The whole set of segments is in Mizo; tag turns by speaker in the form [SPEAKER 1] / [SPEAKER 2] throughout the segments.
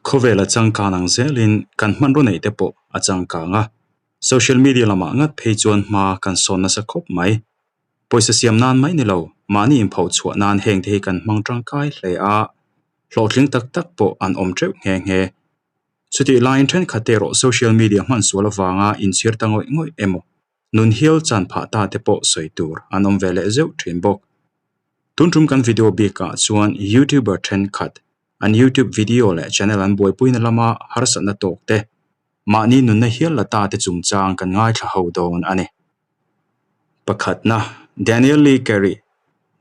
[SPEAKER 1] Khawvel a changkang ang zelin kan hmanraw neih te pawh a changkang a, social media lamah ngat phei chuan hma kan sawn nasa khawp mai. Pawisa siam nan mai ni lo, mahni inphoh chhuah nan heng te hi kan hmang tangkai hle a, hlawhtling tak tak pawh an awm teuh nghe nghe. Chutih laiin thenkhat te erawh social media hman sual avanga inchhir ta ngawih ngawih emaw Nun hial chan phah ta te pawh sawi tur an awm ve leh zeuh thin bawk. Tun tum kan video bikah chuan YouTuber thenkhat an YouTube video leh channel an buaipuina lama harsatna tawk te, mahni nunna hial la ta te chungchang kan ngaithla ho dawn a ni. Pakhatna, Daniel Lee Carey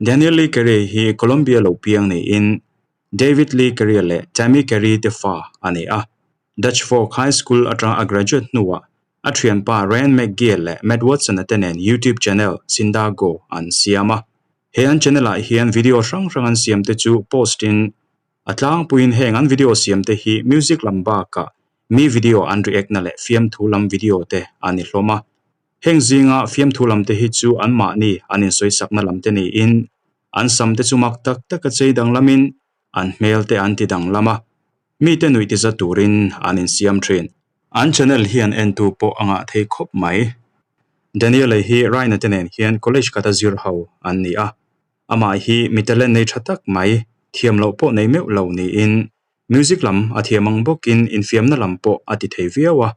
[SPEAKER 1] Daniel Lee Carey hi Colombia lo piang niin David Lee Carey leh Tammy Carey te fa a ni a. Dutch Fork High School atanga a graduate hnuah A thianpa Ryan McGee leh Matt Watson-a te nen YouTube channel Sindago an siam a. He an channel-ah hian video hrang hrang an siam te chu post-in a tlangpuiin heng an video siam te hi music lam bakah mi video an react-na leh fiamthu lam video te a ni hlawm a. Heng zinga fiamthu lam te hi chu anmahni an insawisakna lam te niin an sam te chu mak tak taka chei danglamin an hmel te an ti danglam a, mite nuih ti za turin an insiam thin. An channel hian entu pawh a ngah thei khawp mai. Daniel-a hi Ryan-a te nen hian college khat a zir ho an ni a, amah hi mi talent nei tha tak mai, thiam loh pawh nei meuh lo niin music lam a thiam ang bawkin infiamna lam pawh a ti thei viau a,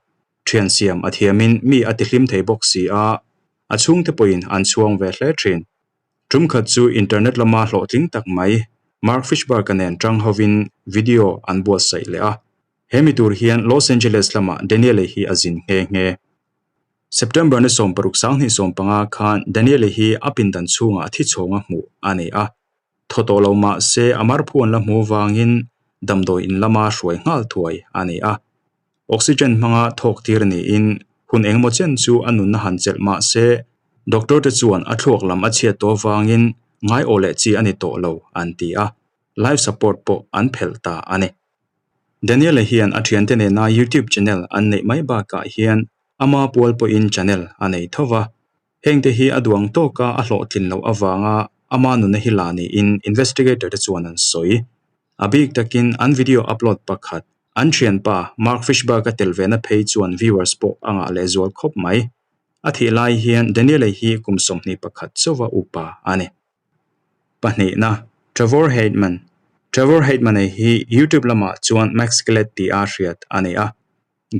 [SPEAKER 1] thian siam a thiamin mi a ti hlim thei bawk si a, a chhungte pawhin an chhuang ve hle thin. Tumkhat chu internet lama hlawhtling tak mai Mark Fishburg-a nen tang hovin video an buatsaih leh a. He mi tur hian Los Angeles lamah Daniel-a hi a zin nghe nghe. September ni 16 2015 khan Daniel-a hi a pindan chhungah thi chhawnga hmuh a ni a. Thaw tawh lo mah se a marphu an la hmu vangin damdawi in lama hruai nghal thuai a ni a. Oxygen hmanga thawk tir niin hun engemaw chen chu a nunna han chelh mah se doctor te chuan a thluak lam a chhiat tawh avangin ngai aw leh chi a ni tawh lo an ti a, life support pawh an phelh ta a ni. Daniel-a hian a thiante nena YouTube channel an neih mai bakah hian ama pual pawhin channel a nei tho va, hengte hi a duang tawka a hlawhtlin loh avanga ama nunna hi la niin investigator te chuan an sawi. A bik takin an video upload pakhat An thianpa Mark Fishburg-a tel vena phei chuan viewers pawh a ngah leh zual khawp mai. A thih lai hian Daniel-a hi kum 21 chauva upa a ni. Pahnihna, Trevor Heitman Trevor Heitman-a hi YouTube lamah chuan Maxskelett tia hriat a ni a.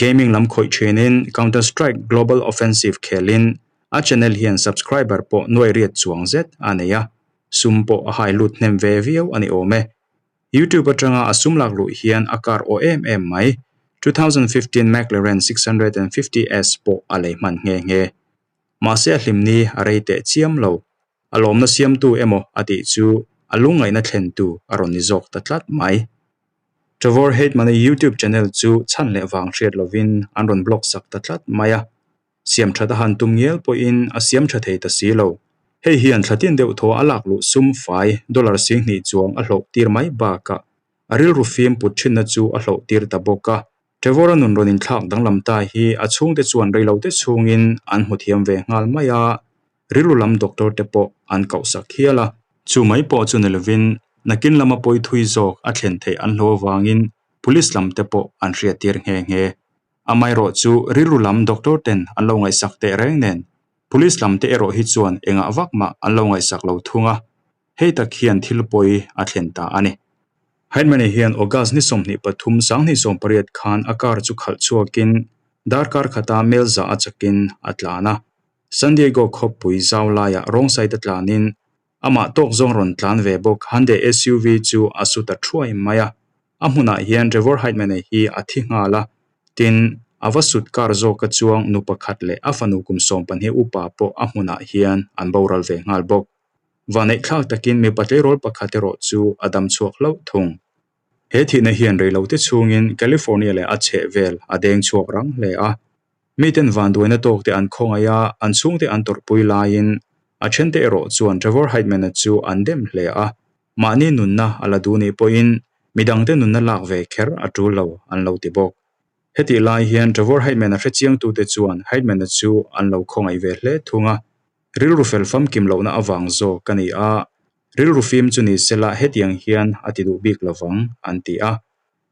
[SPEAKER 1] Gaming lam khawih thinin Counter Strike Global Offensive khelin a channel hian subscriber pawh nuai riat chuang zet a nei a, sum pawh a hai lut hnem ve viau a ni awm e. YouTube atanga a sum lak luh hian a kar aw em em mai. 2015 McLaren 650S pawh a lei hman nghe nghe. Mahse a hlimni a rei teh chiam lo. A lawmna siamtu emaw a tih chu a lungngaihna thlentu a rawn ni zawk ta tlat mai. Trevor Heitman-a YouTube channel chu chhan leh vang hriat lovin an rawn block sak ta tlat mai a. Siam that a han tum ngial pawhin a siam tha thei ta si lo. Hei hian thla tin deuh thaw a lak luh sum fai dollar 2000 chuang a hlawh tir mai bakah a rilru fim put thinna chu a hlawh tir ta bawk a. Trevor-a nun rawn inthlak danglam ta hi a chhungte chuan reilote chhungin an hmu thiam ve nghal mai a, rilru lam doctor te pawh an kohsak hial a. Chu mai pawh chu ni lovin nakin lama pawi thui zawk a thlen theih an hlo avangin police lam te pawh an hriattir nghe nghe. Amaherawh chu rilru lam doctor ten an lo ngaihsak teh reng nen police lam te erawh hi chuan engah vak mah an lo ngaihsak lo thung a, hei tak hian thil pawi a thlen ta a ni. Heitman-i hian August ni 23 2018 khan a car chu khalh chhuakin darkar khata mel za a chakin a tlan a, San Diego khawpui zau laiah rawng side a tlanin amah tawk zawng rawn tlan ve bawk Hyundai SUV chu a su ta thuai mai a. A hmunah hian Trevor Heitman-a hi a thi nghal a, tin, a va sut kar zawka chuang nu pakhat leh a fanu kum 12 upa pawh a hmunah hian an boral ve nghal bawk. Vanneih thlak takin mipa tleirawl pakhat erawh chu a dam chhuak hlauh thung. He thihna hian reilote chhungin California leh a chhehvel a deng chhuak rang hle a. Miten vanduaina tawkte an khawngaih a, an chhungte an tawrhpui laiin a thente erawh chuan Trevor Heitman-a chu an dem hle a. Mahni nunna a la duh nih pawhin midangte nunna lak ve kher a tul lo an lo ti bawk. Hetih lai hian Trevor Heitman-a hrechiangtute chuan Heitman-a chu an lo khawngaih ve hle thung a, rilru fel famkim lohna avang zawk a ni a, rilru fim chu ni sela hetiang hian a ti duh bik lovang an ti a.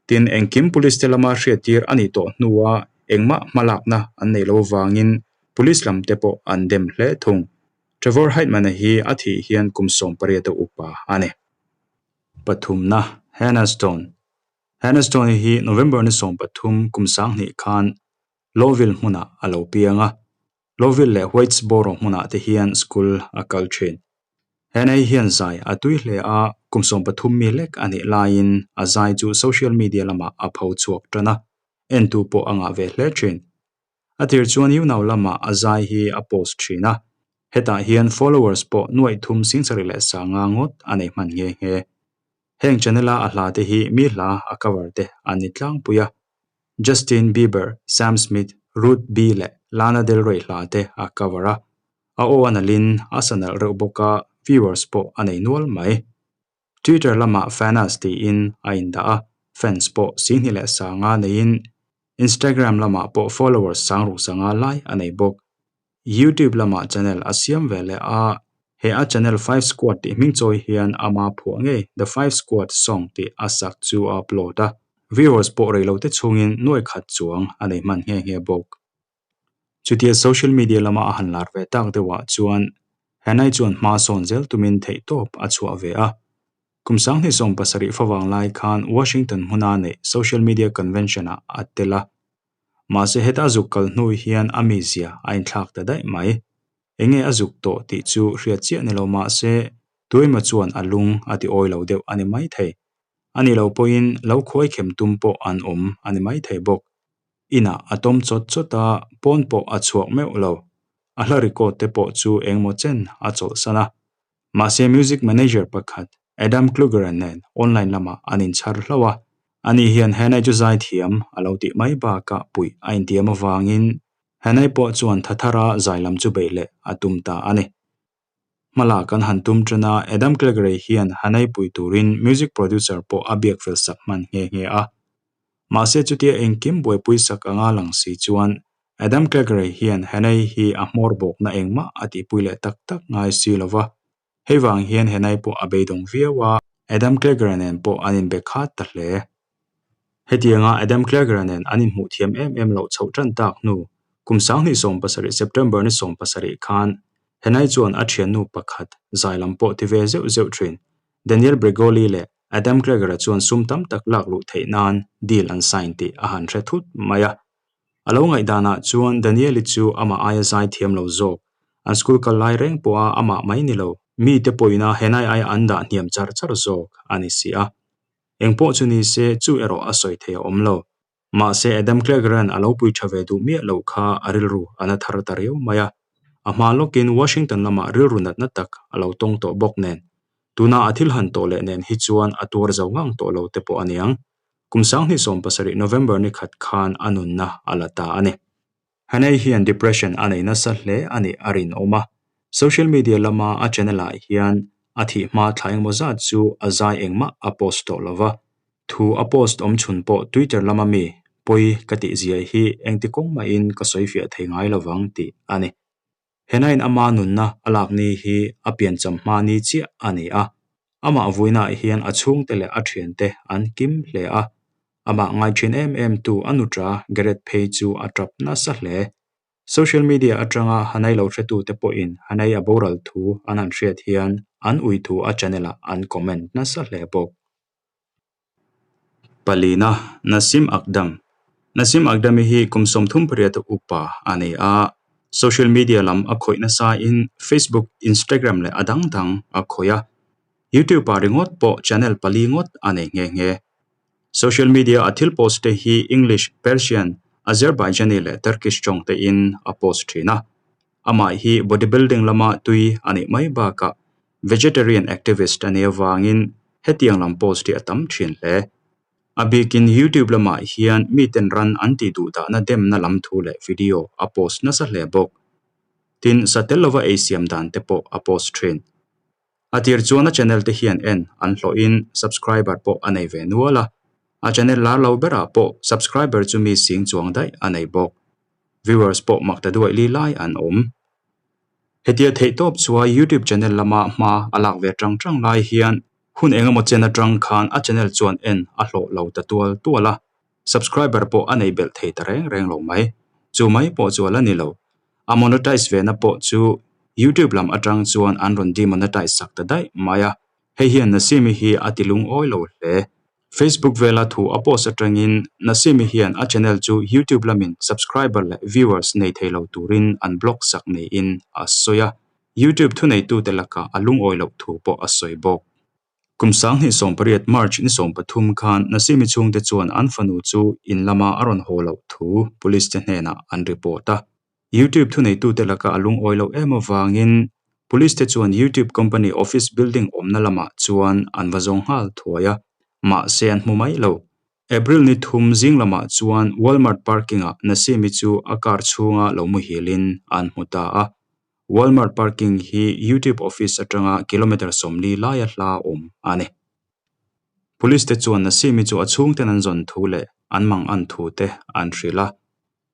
[SPEAKER 1] Tin, engkim police te lama hriattir a nih tawh hnua engmah hmalakna an nei lo vangin police lam te pawh an dem hle thung. Trevor Heitman-a hi a thih hian kum 18 a upa a ni. Pathumna, Hannah Stone. Hannah Stone hi November ni 13 kum 2000 khan Lowville hmunah a lo piang a. Lowville leh Whitesboro hmunah te hian school a kal thin. Hannah-i hian zai a tui hle a, kum 13 mi lek a nih laiin a zai chu social media lamah a pho chhuak tan a, entu pawh a ngah ve hle thin. A tir chuan Yunau lamah a zai hi a post thin a, hetah hian followers pawh nuaih thum singsarih leh sanga ngawt a nei hman nghe nghe. Heng channel-a a hla te hi mi hla a cover te an ni tlangpui a, Justin Bieber, Sam Smith, Ruth B leh Lana Del Rey hla te a cover a, a aw a nalhin a sa nalh reuh bawk a, viewers pawh a nei nual mai. Twitter lamah Fanas tiin a indah a, fans pawh 20 leh sanga neiin Instagram lamah pawh followers sangruk sanga lai a nei bawk. YouTube lamah channel a siam ve leh a, he a channel Five Squad tih hming chawi hian ama phuah ngei The Five Squad Song tih a sak chu a upload a, viewers pawh rei lo te chhungin nuai khat chuang a nei hman nghe nghe bawk. Chutia social media lama a han lar ve tak deuhah chuan Hannah-i chuan hma sawn zel tumin theihtawp a chhuah ve a. Kum 2017 favang lai khan Washington hmuna neih social media convention-ah a tel a. Mahse heta a zuk kal hnu hian a mizia a inthlak ta daih mai. Enge a zuk tawh tih chu hriat chiah ni lo mahse tuaima chuan a lung a ti awi lo deuh a ni mai thei. A ni lo pawhin lo khuai khem tum pawh an awm a ni mai thei bawk. Inah a tawm chawt chawt a, pawn pawh a chhuak meuh lo. A hla record te pawh chu engmaw chen a chawlhsan a. Mahse music manager pakhat Adam Kluger-a nen online lamah an inchhar hlauh a, ani hian Hannah chu zaithiam a lo tih mai bakah puih a intiam avangin Hannah pawh chuan tha thara zai lam chu beih leh a tum ta a ni. Hmala kan han tum tan a, Adam Kluger-a hian Hannah pui turin music producer pawh a biak fel sak hman nghe nghe a. Mahse chutia engkim buaipui sak anga lang si chuan Adam Kluger-a hian Hannah hi a hmawr bawkna engmah a tihpui leh tak tak ngai si lo va. Hei vang hian Hannah pawh a beidawng viau a, Adam Kluger-a nen pawh an inbe khat ta hle. Hetianga Adam Kluger-a nen an inhmuh thiam em em loh chhoh tan tak hnu, kum 2017 September ni 17 khan Hannah chuan a thiannu pakhat zai lam pawh ti ve zeuh zeuh thin Daniel Bregoli leh Adam Kluger-a chuan sum tam tak lak luh theih nan deal an sign tih a han hre thut mai a. A lo ngaihdanah chuan Daniel-i chu amah aia zai thiam lo zawk, an school kal lai reng pawha amah mai ni lo, mite pawhina Hannah-i aia an dah hniam char char zawk a ni si a. Eng pawh chu ni se, chu erawh a sawi thei a awm lo. Mahse Adam Kluger-a'n a lo pui tha ve duh miah loh kha a rilru a na thar ta riau mai a. A hma lawkin Washington lamah rilru natna tak a lo tawng tawh bawk nen, tuna a thil han tawh leh nen hi chuan a tuar zo ngang tawh lo te pawh a niang. Kum 2017 November ni khat khan a nunna a la ta a ni. Haney hian depression a nei nasa hle a nih a rinawm a, social media lama a channel ah hian a thih hma thla engmaw zat chu a zai engmah a post tawh lo va, thu a post awm chhun pawh Twitter lama mi pawi ka tih zia hi engti kawng mahin ka sawi fiah thei ngai lovang tih a ni. Henain ama nunna a lak ni hi a piancham hma ni chiah a ni a, amah vuinaah hian a chhungte leh a thiante an kim hle a, amah ngai thin em em tu a nutra Gareth phei chu a tap nasa hle. Social media atanga Hanai lo hretute pawhin Hanai a boral thu an han hriat hian an ui thu a channel-ah an comment nasa hle bawk. Palina, Nasim Aghdam. Nasim Aghdam-i hi kum 38 upa a ni a, social media lam a khawih nasain Facebook, Instagram leh a dang dang a khawih a. YouTube-ah ringawt pawh channel pali ngawt a nei nghe nghe. Social media a thil post te hi English, Persian, Azerbaijani leh Turkish tawng tein a post thin a. Amah hi bodybuilding lama tui a nih mai bakah vegetarian activist a nih avangin hetiang lam post hi a tam thin hle. A bikin YouTube lamah hian miten ran an tih duh dahna demna lam thu leh video a post nasa hle bawk. Tin, sa tel lova ei siam dan te pawh a post thin. A tir chuan a channel te hian en an hlawhin subscriber pawh a nei ve nual a. A channel lar lo berah pawh subscriber chu mi sing chuang daih a nei bawk. Viewers pawh mak ta duaih li lai an awm. Hetia theihtawp chua YouTube channel lama hma a lak ve tang tang lai hian Hun engemaw chen atang khan a channel chuan en a hlawh lo ta tual tual a, subscriber pawh a nei belh thei ta reng reng lo mai. Chu mai pawh chu a la ni lo. A monetize ve na pawh chu YouTube lam atang chuan an rawn demonetize sak ta daih mai a, hei hian Nasimi hi a ti lungawi lo hle. Facebook vela thu a post atangin Nasimi hian a channel chu YouTube lamin subscriber leh viewers nei thei lo turin an block sak niin a sawi a. YouTube thuneitute lakah a lungawi loh thu pawh a sawi bawk. Kum 2018 March ni 13 khan Nasimi chhungte chuan an fanu chu in lama a rawn haw loh thu police te hnenah an report a. YouTube thuneitute laka a lungawi loh em avangin police te chuan YouTube company office building awmna lamah chuan an va zawng nghal thuai a, mahse an hmu mai lo. April ni thum zing lamah chuan Walmart parking-ah Nasimi chu a car chhunga lo muhilin an hmu ta a. Walmart parking hi YouTube office atanga kilometre 40 laia hla awm a ni. Police te chuan Nasimi chu a chhungten an zawn thu leh an mang an thu te an hrilh a.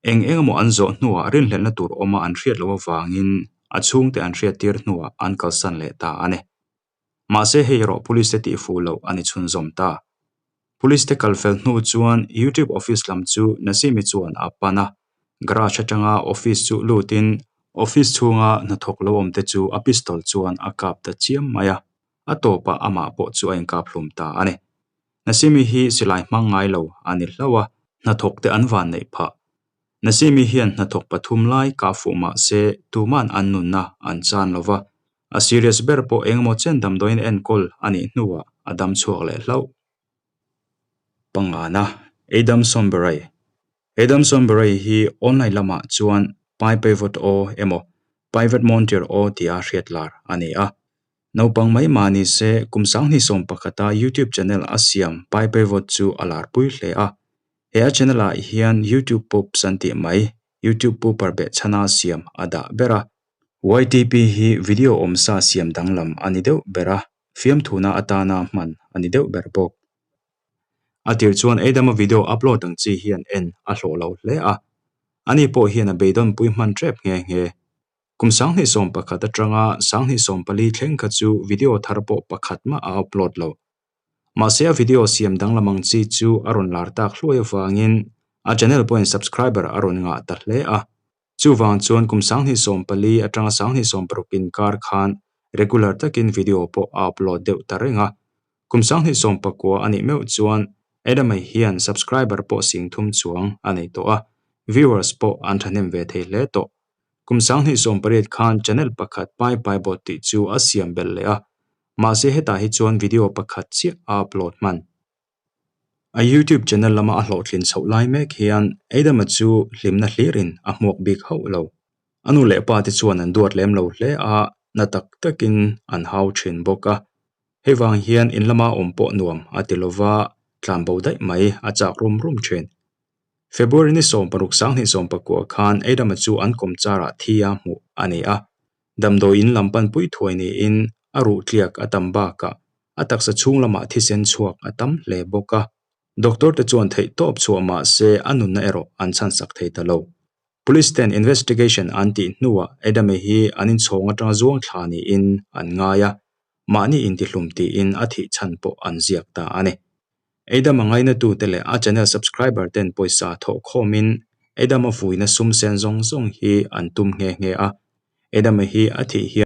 [SPEAKER 1] Eng eng emaw an zawh hnuah rinhlelhna tur awma an hriat loh avangin a chhungte an hriattir hnuah an kalsan leh ta a ni. Mahse hei erawh police te tihfuh loh a ni chhunzawm ta. Police te kal fel hnu chuan YouTube office lam chu Nasimi chuan a pan a, garage atanga office chu lutin office chhunga hnathawk lo awm te chu a pistol chuan a kap ta chiam mai a, a tawpah amah pawh chu a inkap hlum ta a ni. Nasimi hi silai hmang ngai lo a ni hlauh a, hnathawk te an van neih phah. Nasimi hian hnathawk pathum lai kah fuh mah se tuman an nunna an chan lo va, a serious ber pawh engemaw chen damdawiin enkawl a nih hnuah a dam chhuak leh hlauh. Pangana, Adam Somberai Adam Somberai hi online lamah chuan Pypivot aw emaw Pivot Montier aw tia hriat lar a ni a. Naupang mai mah ni se, kum 2011-a YouTube channel a siam Pypivot chu a larpui hle a. He a channel-ah hian YouTube Poops an tih mai, YouTube pooper behchhana siam a dah ber a. YTP hi video awmsa siam danglam a ni deuh ber a, fiamthuna atana hman a ni deuh ber bawk. A tir chuan Adam-a video upload ang chi hian en a hlawh lo hle a, ani pawh hian a beidawnpui hman tep nghe nghe. Kum 2011 atanga 2014 thleng kha chu video thar pawh pakhat mah a upload lo. Mahse a video siam danglam ang chi chu a rawn lar tak hluai avangin a channel pawhin subscriber a rawn ngah ta hle a. Chuvang chuan kum 2014 atanga 2016 inkar khan regular takin video pawh a upload deuh ta reng a. Kum 2019 a nih meuh chuan Adam-a hian subscriber pawh 30,000 chuang a nei tawh a, viewers pawh an thahnem ve thei hle tawh. Kum 2018 khan channel pakhat Pai Pai Bot tih chu a siam belh leh a, mahse hetah hi chuan video pakhat chiah a upload hman. A YouTube channel lama a hlawhtlin chhoh lai mek hian Adam-a chu hlimna hlirin a hmuak bik hauh lo. A nu leh pa te chuan an duat lem lo hle a, na tak takin an hau thin bawk a. Hei vang hian in lama awm pawh nuam a ti lova, tlanbo daih mai a chak rum rum thin. February ni 16 2019 khan Adam-a chu an kawmcharah thi a hmuh a ni a. Damdawi in lam panpui thuai niin a ruh tliak a tam bakah a taksa chhung lamah thisen chhuak a tam hle bawk a. Doctor te chuan theih tawp chhuah mah se a nunna erawh an chhansak thei ta lo. Police ten investigation an tih hnuah Adam-a hi an inchhawng atanga zuang thla niin an ngai a, mahni intihlum tiin a thih chhan pawh an ziak ta a ni. Adam-a ngainatute leh a channel subscriber ten pawisa thawh khawmin Adam-a vuina sum sen zawng zawng hi an tum nghe nghe a. Adam-a hi a thih hian.